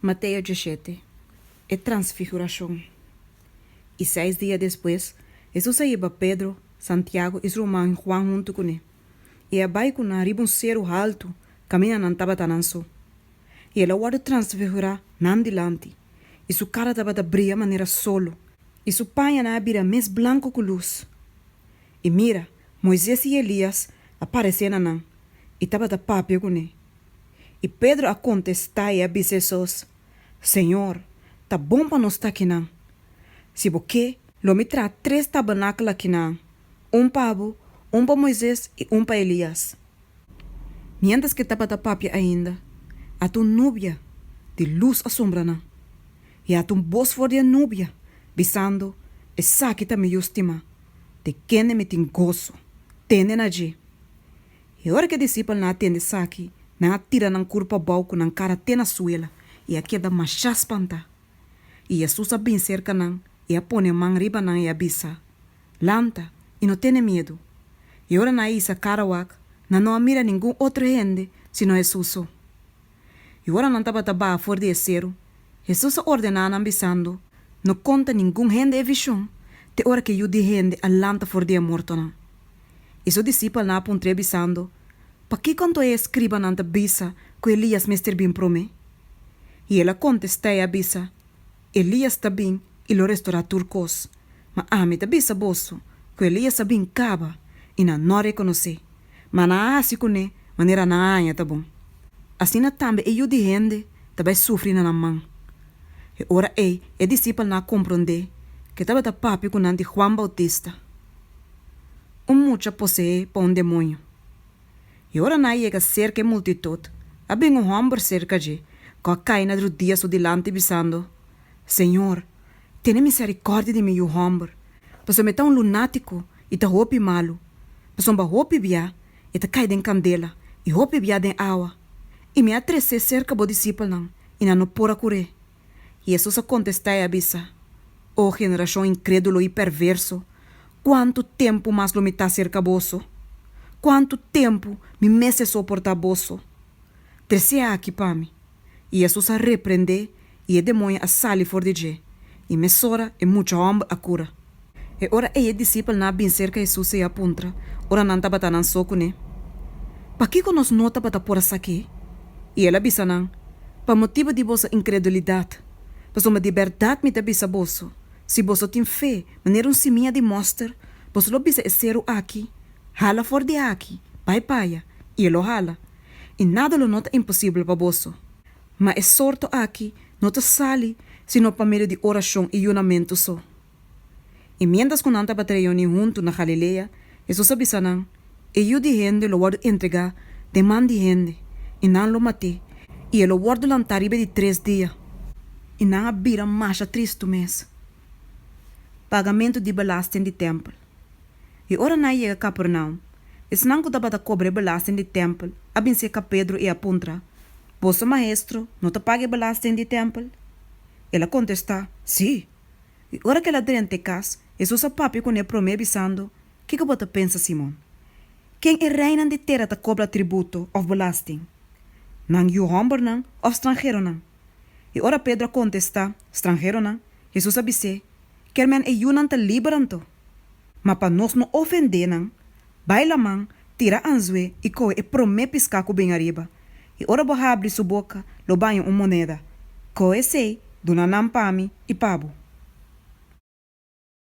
Mateo 17, E transfigurashon. I seis dia despues, Hesus a hiba Pedro, Santiago i su ruman Huan huntu kuné, i a bai ku nan riba un seru haltu kaminda nan tabata nan so. I el a wòrdu transfigurá nan dilanti, i su kara tabata bria manera solo, i su pañanan a bira mes blanku ku lus. I mira, Moises i Elias a paresé na nan, i tabata papia kuné. I Pedro a kontestá i a bisa Hesus, Señor, ta bon pa nos ta akinan. Si bo ke, lo mi traha tres tabernakel akinan, un pa bo, un pa Moises i un pa Elias. Miéntras ku e tabata papia ainda, ata un nubia di lus a sombra nan, i ata un bos for di e nubia, bisando, Esaki ta mi Yu stimá, den kende mi tin goso. Tende na dje. I ora ku e disipelnan a tende esaki, nan a tira nan kurpa abou ku nan kara te na suela i a keda mashá spantá. I Hesus a bin serka nan i a pone man riba nan i a bisa, Lanta i no tene miedu. I ora nan a hisa kara wak, nan no a mira ningun otro hende sino Hesus so. I ora nan tabata baha for di e seru, Hesus a ordená nan bisando, No konta ningun hende e vishon te ora ku e Yu di hende a lanta for di e mortonan. I su disipelnan a puntr'é bisando, Pakiko anto e eskribanan ta bisa ku Elias mester bin promé? I el a kontestá i a bisa, Elias ta bin i lo restorá tur kos. Ma ami ta bisa boso ku Elias a bin kaba i nan no a rekonos'é, ma nan a hasi kuné manera nan a haña ta bon. Asina tambe e Yu di hende ta bai sufri na nan man. E ora ei e disipelnan a komprondé ku e tabata papia ku nan di Huan Boutista. Un mucha poseé pa un demoño. I ora nan a yega serka e multitut, a bin un hòmber serka dje ku a kai na rudia su dilanti bisando, Señor, tene miserikòrdia di mi yu hòmber, pasobra e ta un lunátiko i ta hopi malu, pasobra hopi bia e ta kai den kandela i hopi bia den awa. I mi a tres'é serka bo disipelnan, i nan no por a kur'é. Hesus a kontestá i a bisa, O generashon inkrédulo i perverso, kuantu tempu mas lo mi ta serka boso? Kuantu tempu mi mester soportá boso? Tres'é aki pa mi. I Hesus a reprendé i e demoño a sali for di dje, i mesora e mucha hòmber a kura. E ora ei e disipelnan a bin serka Hesus i a puntra, ora nan tabata nan so kuné, Pakiko nos no tabata por a sak'é? I el a bisa nan, Pa motibu di boso inkredulidat. Pasobra di bèrdat mi ta bisa boso, si boso tin fe manera un simia di mòster, boso lo bisa e seru aki, Hala for di aki, bai p'aya, i e lo hala. I nada lo no ta imposibel pa boso. Ma e sorto aki no ta sali sino pa medio di orashon i yunamentu so. I miéntras ku nan tabata reuní huntu na Galilea, Hesus a bisa nan, E Yu di hende lo wòrdu entregá den man di hende, i nan lo mat'é, i e lo wòrdu lantá riba e di tres dia. I nan a bira masha tristu mes. Pagamentu di belasting di tèmpel. I ora nan a yega Kapernaum, esnan ku tabata kobra e belasting di tèmpel a bin serka Pedro i a puntra, Boso maestro no ta paga e belasting di tèmpel? El a kontestá, Sí. I ora ku el a drenta e kas, Hesus a papia kuné promé bisando, Kiko bo ta pensa, Simon? Ken e reinan di tera ta kobra tributo òf belasting? Nan yu hòmbernan òf stranheronan? I ora Pedro a kontestá, Stranheronan, Hesus a bis'é, Ker men e yunan ta liber anto. Ma pa nos no ofendé nan, bai laman, tira anzué i kohe e promé piská ku bin ariba, i ora bo habri su boka lo baña un moneda. Kohe esei, duna nan pa mi i pa bo.